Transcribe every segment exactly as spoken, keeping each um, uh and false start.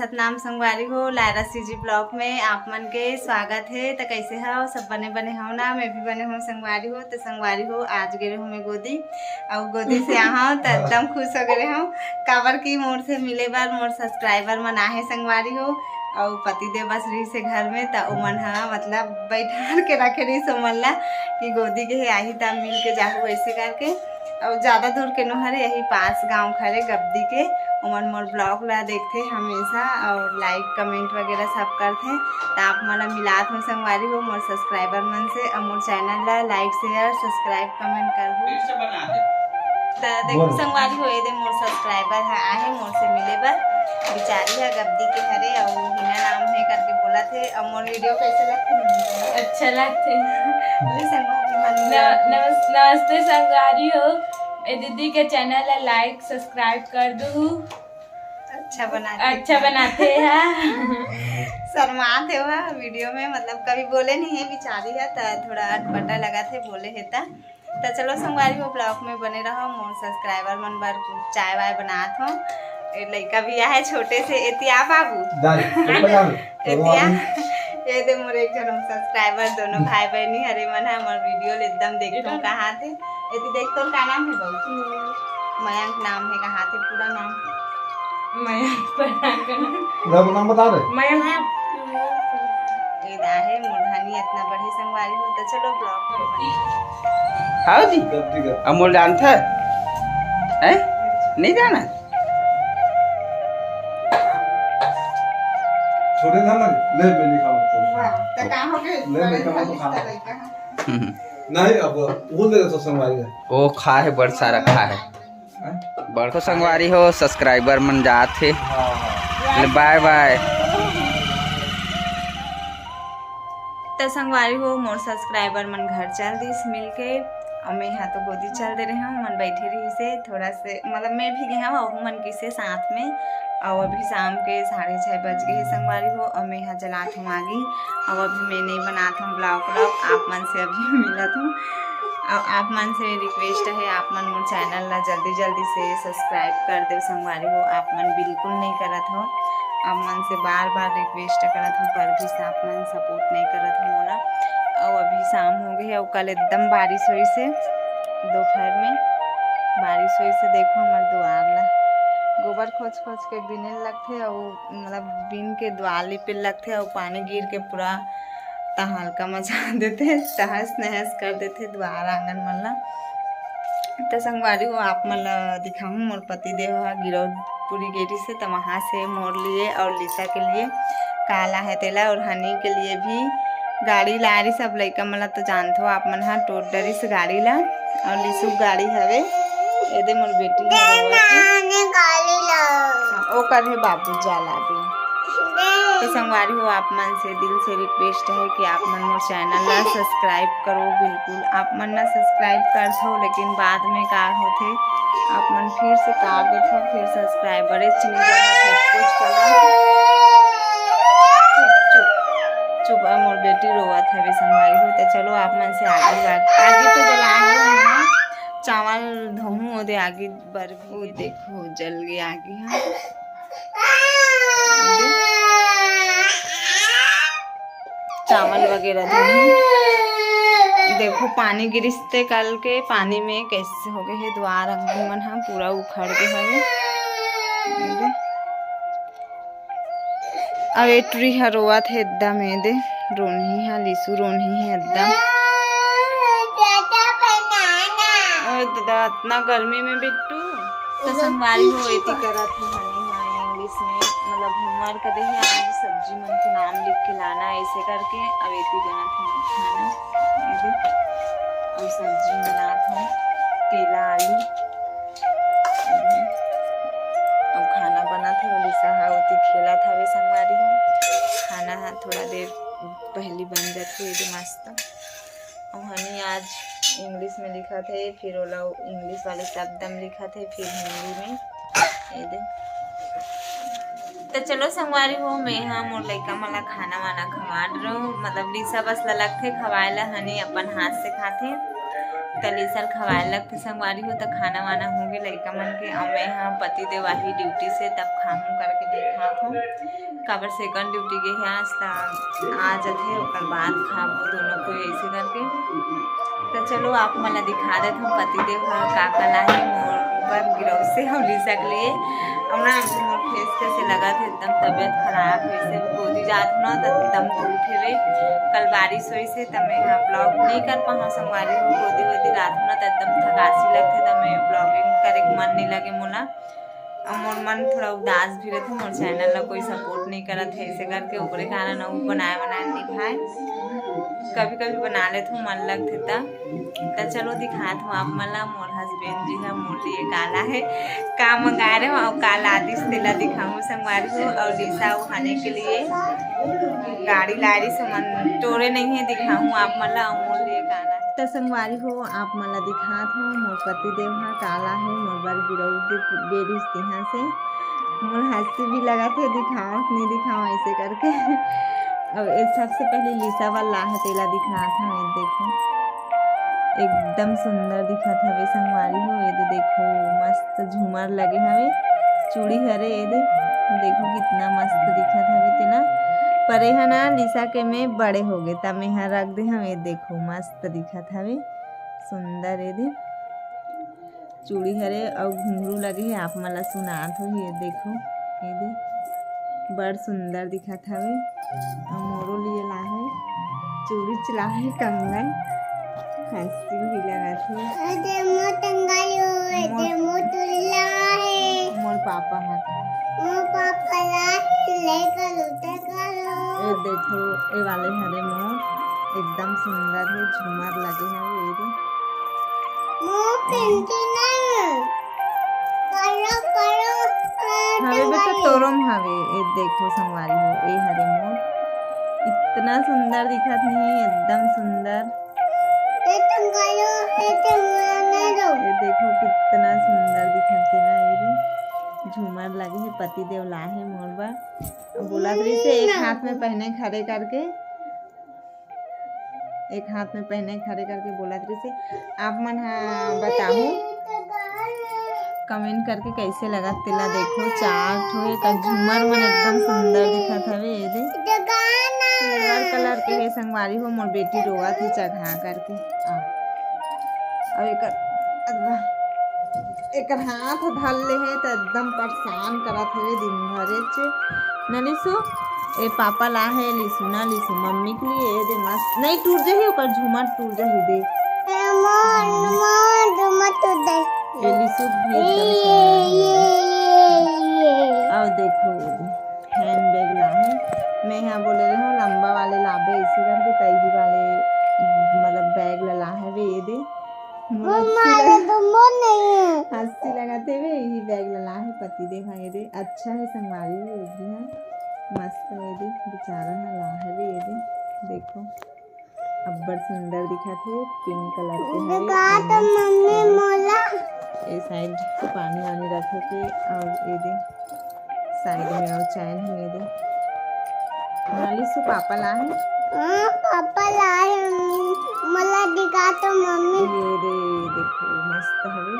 सतनाम संगवारी हो, Lyra CG blog में आप मन के स्वागत हे। त कैसे हव? सब बने बने हव ना? मैं भी बने हव संगवारी हो। त संगवारी हो, आज गे रहूँ मैं गोदी, अउ गोदी से आहव त एकदम खुश हो गे रहूँ, काबर कि मोर से मिले बर मोर सब्सक्राइबर मन आहे संगवारी हो, अउ पति देव बस रहिसे घर में, त ओमन ह मतलब बैठार के रखे रहिस ओमन ला कि गोदी गे हे, आही त मिल के जाहू, ऐसे करके। अउ ज्यादा दूर के नो हरे, यही पास गांव के हरे गबदी के। ओमन मोर ब्लॉग ला देखथे हमेशा अउ लाइक कमेंट वगैरह सब करथे। त आप मन ला मिलात हूँ संगवारी हो मोर सब्सक्राइबर मन से, अउ मोर चैनल ला लाइक शेयर सब्सक्राइब कमेंट करहू। फिर से बना दे। त देखो बोलो। संगवारी हो, ये दे मोर सब्सक्राइबर ह आहे मोर से मिले बर, बिचारी ह गबदी के हरे अउ हिना नाम हे करके बोलत हे। अउ मोर वीडियो कैसे लगथे? अच्छा लगथे। बोले संगवारी मन न-, नमस-, नमस्ते संगवारी हो, ए दीदी के चैनल ला लाइक सब्सक्राइब कर दू। अच्छा बनाथे। अच्छा बनाथे हा। शर्मात हे वह वीडियो में, मतलब कभी बोले नहीं है बिचारी है, त थोड़ा अटपटा लगा थे बोले है त। त चलो संगवारी हो, ब्लॉग में बने रहो। मोर सब्सक्राइबर मन बर चाय वाय बनात हो। ए लइका भी आहे छोटे से, एतिया बाबू। दाई, ऊपर आ। एतिया, ये दे मोर एक जन सब्सक्राइबर, दोनों भाई बहनी हरे मन है, मोर वीडियो ले एकदम देखो कहाँ थे। एती देख, तोर का नाम है बाबू? मयंक नाम है, कहाँ थे पूरा नाम? मयंक परागन। पूरा नाम बता दे। मयंक। ये दा है मोर हनी इतना बड़े संगवारी हो, त चलो ब्लॉग में बने। हाँ जी। गलती कर। अमोल जानता है? हैं? नहीं जाना? छोटे था ना, ले मैं नहीं खाऊंगा। वाह, त का हो गए? ले मैं खाऊंगा, खा। लइका। हम्म। नहीं, अब वो दे दे तो संगवारी है। वो खा है, बड़ सारा खा है। हैं? बड़ तो संगवारी हो, सब्सक्राइबर मन जात हे। हाँ, हाँ। ले, बाय बाय। त संगवारी हो, मोर सब्सक्राइबर मन घर चल दिस मिलके, अउ मैं हा तो गोदी चल दे रहे हूँ, मन बैठे रही से थोड़ा से, मतलब मैं भी गए हूँ, अहू मन किसे साथ में। अउ अभी शाम के साढ़े छः बज गए हे संगवारी हो, अउ मैं हा जलात हूँ आगी। अउ अभी मैं नहीं बनात हूँ ब्लॉग व्लॉग, आप मन से अभी मिलत हूँ। अउ आप मन से रिक्वेस्ट है, आप मन मोर चैनल ला जल्दी जल्दी से सब्सक्राइब कर दो संगवारी हो, आप मन बिल्कुल नहीं करत हो। आप मन से बार बार रिक्वेस्ट करत हो, पर भी से आप मन सपोर्ट नहीं करत हो मोला। अउ अभी शाम हो गए हे, अउ कल एकदम बारिश होइस हे, दोपहर में बारिश होइस हे। देखो हमर दुआर ला, गोबर खोच खोच के बिने लगथे, अउ मतलब बिन के दुआर लिपे लगथे, अउ पानी गिर के पूरा तहलका मचा देथे, तहस नहस कर देथे दुआर आंगन मन ला। त संगवारी हो, आप मन ला दिखाहूँ, मोर पति देव ह गिरौदपुरी गे रिहिसे, त वहाँ से मोर लिए अउ लिसा के लिए का लाए हे तेला, अउ हनी के लिए भी गाड़ी लाए रिहिस। अब लइका मन ला तो जानथो आप मन ह, टोर डरिस गाड़ी ला, अउ लिसु गाड़ी हवे, एदे मोर बेटी ह रोवत हे। हाँ, ओकर हे बाबू जाला दे। तो संगवारी हो, आप मन से दिल से रिक्वेस्ट है कि आप मन मोर चैनल ला सब्सक्राइब करो। बिल्कुल आप मन ना सब्सक्राइब करथो, लेकिन बाद में का होथे, आप मन फिर से का देथो, फिर सब्सक्राइबरे चिन्ह जाथे, कुछ कला। चुप, चुप, चुप, अब मोर बेटी रोवत हवे संगवारी हो। तो चलो आप मन से आगे, आगे, आगे तो जला है ना, चावल धोहूँ ओदे आगे बर भी। ओ देखो जल गया आगे, हाँ। चावल वगैरह धोहूँ। देखो पानी गिरिस ते कल के पानी में कैसे हो गए हे दुआर आंगन मन ह पूरा उखड़ गए हवे। अउ ए टुरी ह रोवत हे एकदम, एदे रोनही ह, लिसु रोनही हे एकदम। ओए ददा, अतना गर्मी में बिट्टू। तो संगवारी हो, एती करत हे हनी ह इंग्लिश में, मतलब होमवर्क दे हे, आज सब्जी मन के नाम लिख के लाना, ऐसे करके। अब एती बनत हे खाना, एदे, अउ सब्जी बनात हे केला आलू। अउ खाना बनत हे, लिसा ह ओती खेलत हवे संगवारी हो। खाना ह थोड़ा देर पहली बन जाथे, एदे मस्त। अउ हनी आज इंग्लिश में लिखत हे, फिर ओला इंग्लिश वाले शब्द में लिखत हे, फिर हिंदी में। एदे। तो चलो संगवारी हो, मैं हा मोर लइका मन ला खाना वाना खवा डरहूँ, मतलब लिसा बस ला लगथे खवाए ला, हनी अपन हाथ से खाथे। त लिसा ल खवाए लगथे संगवारी हो। त खाना वाना हो गे लइका मन के, अउ मैं ह पति देव आही ड्यूटी से, तब खाहूं करके नइ खात हूं, काबर सेकंड ड्यूटी गे हे आज, त आ जथे, ओकर बाद खाबो दोनों कोई, ऐसे करके। त चलो, आप मन ला दिखा देत हूं पति देव ह का का लाहे मोर बर गिरौसे अउ लिसा के लिए। अब ना मोर फेस कैसे लगत हे, एकदम तबीयत खराब हे, से गोदी जात हूं ना, त एकदम धूप हेवे, कल बारिश होइस हे, त मैं ह ब्लॉग नइ कर पाहूं संगवारी हो, गोदी वोदी रात हूं ना, त एकदम थकासी लगथे, त मैं ब्लॉगिंग करे के मन नइ लगे मोला। अउ मोर मन थोड़ा उदास भी रहिथे, मोर चैनल ला कोई सपोर्ट नइ करत हे, ऐसे करके ओकरे कारण अउ बनाए बनाए नइ खाए, कभी कभी बना लेथों, मन लगथे त। त चलो दिखात हूं आप मन ला, मोर हस्बैंड जी ह मोर लिए का लाहे, का मंगाए रहे अउ का ला दिस, तेला दिखाहूं संगवारी हो। अउ लिसा उठाने के लिए गाड़ी लाए रहिस, मन टोरे नइ हे, दिखाहूं आप मन ला अउ मोर लिए का लाहे। त संगवारी हो, आप मन ला दिखात हूं मोर पति देव ह का लाहे मोर बर गिरौदी, गे रहिस तिहां से। मोर हंसी भी लगत हे, दिखाओ कि नइ दिखाओ ऐसे करके। अब ये सबसे पहले लिसा बर लाहे, तेला दिखात हूं। ये देखो, एकदम सुंदर दिखत हवे संगवारी हो। ये दे देखो, मस्त झूमर लगे हवे चूड़ी हरे। ये दे देखो, कितना मस्त दिखत हवे तेला। पर ये ह ना लिसा के में बड़े हो गे, त मैं ह रख दे हवे। ये देखो, मस्त दिखत हवे, सुंदर। ये दे चूड़ी हरे अउ घुंघरू लगे हे, आप मन ला सुनात होही। ये देखो, ये दे बड़ सुंदर दिखत हवे। अउ मोरो लिए लाहे, चूड़ी च लाहे, कंगन, हंसी भी लगत हे। ए दे मोर टंगायो, ए दे मोर टुल्ला हे। मोर पापा ह। मोर पापा ला लेकर उतर करो। ये देखो, ये वाले हरे मोर, एकदम सुंदर हे, झूमर लगे हे। ये दे मोर पेंटिंग है। करो, करो, हवे बेटा, टंगायो। तोरो म हवे। ये देखो संगवारी हो, ये हरे मोर, इतना सुंदर दिखत नहीं, एकदम सुंदर। ये टंगायो, ये टंगायो। ये देखो कितना सुंदर दिखत हे ना, ये दे झूमर लगे हे, पति देव लाहे मोर बर। बोलत रहिसे एक हाथ में पहने खड़े करके, एक हाथ में पहने खड़े करके बोलत रहिसे। आप मन ह बताहू कमेंट करके कैसे लगत तेला। देखो चार ठो हे, त झूमर मन एकदम सुंदर दिखत हवे। ये दे सिल्वर कलर के हे संगवारी हो, मोर बेटी रोवत हे चघा करके। आ, अउ एकर, एकर हाथ धर ले हे त एकदम परेशान करत हवे दिन भरे चे। न लिसु, ए पापा ला हे लिसु, न लिसु मम्मी के लिए। ये दे मस्त, नहीं टूट जाही, ओकर झूमर टूट जाही दे। ए मोर, मोर झूमर टूट जाही। ये लिसु भी एकदम ये, सुंदर हे। ये, ये, ये। अउ देखो ये दे हैंड बैग ला हे। मैं यहाँ बोले रहे हूँ लंबा वाले लाबे, इसे करके तैही वाले मतलब बैग ला ला हे वे। ये दे मोर मम्मा, हंसी लग-, ये तो मोर नहीं है। हंसी लगत हे वे, यही बैग ला ला हे पति देव ह। ये दे अच्छा हे संगवारी हो, ये भी ह मस्त हे। ये दे बेचारा ह ला हे वे। ये दे देखो अब्बड़ सुंदर दिखत हे, पिंक कलर के हवे। दिखा तो एमे मम्मी मोला। ए साइड पानी वानी रखे के, अउ ये दे साइड में अउ चैन हे। ये दे मालिश से पापा ला हे। हाँ, पापा ला हे मम्मी। मोला दिखा तो मम्मी। ये दे देखो मस्त हवे,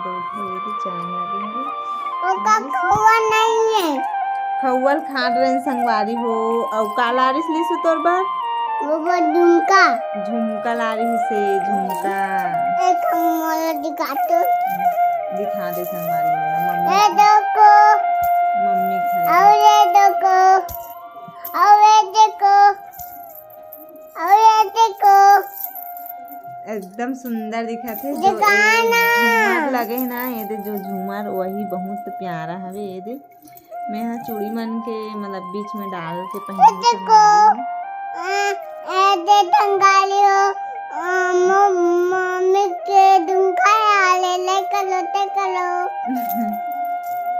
दो ठो ये दे चैन लगे हवे। ओका खौवा नहीं है। खौवा ल खात रहे संगवारी हो। अउ का ला रिस लिसु तोर बर? वो बर झुमका। झुमका ला रिस हे, झुमका। एक मोला दिखा तो। दिखा दे संगवारी हो, मम्मी। ये देखो। मम्मी खा। और ये देखो। और ये देखो। और ये देखो। एकदम सुंदर दिखत हे। जो दिखा ना। झूमर लगे हे ना, ये दे जो झूमर, वही बहुत प्यारा हवे। ये दे मैं हा चूड़ी मन के मतलब बीच में डाल के पहनहूँ देखो, संगवारी हो। ए, ए, दे टंगाली हो, अ, मो-, मम्मी के झुमका आले, ले कलो, ते कलो।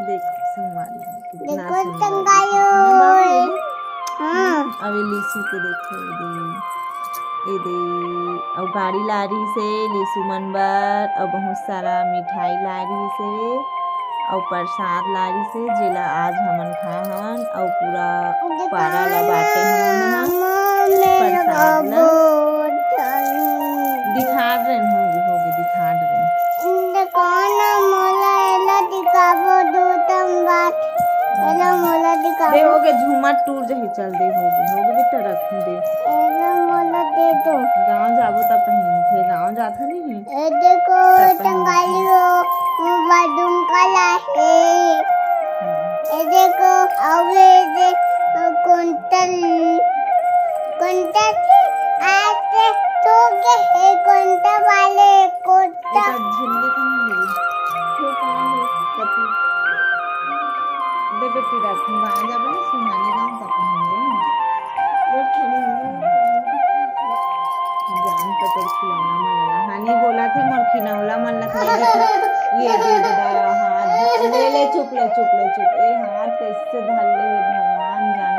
देख संगवारी हो, कितना देखो सुंदर टंगाली दिखत हे। हो। हाँ। अब ये लिसु के देखो, ये दे, ये दे, अउ गाड़ी ला रिहिस हे लिसु मन बर, अउ बहुत सारा मिठाई ला रिहिस हे। अउ प्रसाद ला रिहिसे, जेला आज हमन खाए हवन, अउ पूरा पारा ला बांटे हवन ह प्रसाद ला। दिखा रहे हैं, ये हो गए। कौन मोला एला दिखाबो दू ठन बात। एला मोला दिखाबो। दे, हो गे, झूमर टूट जही, चल दे, हो गे, हो गे बेटा, रख दे। एला मोला दे दो। गाँव जाबो त पहिनथे, गाँव जात हन नहीं। ए देखो, टंगाली हो, वो बाथरूम का ला है। हम्म। ए देखो, अउ ये दे, कुंटल, कुंटल के आते तो के है, कुंटल वाले कुंटल। एकर झिल्ली कहाँ मिली? ये कहाँ है? कथी? दे बेटी, रात में गाँव जाबो ना, सुहानी गाँव तक पहुँच गए। जान तो तोर खिलौना मन ला। हानी बोला थे, मोर खिलौना मन ला खरीदे थे। ये दे दे, हाँ, ले ले, चुप ले, चुप ले, चुप। ए, हाथ कैसे धर ले, भगवान जाने।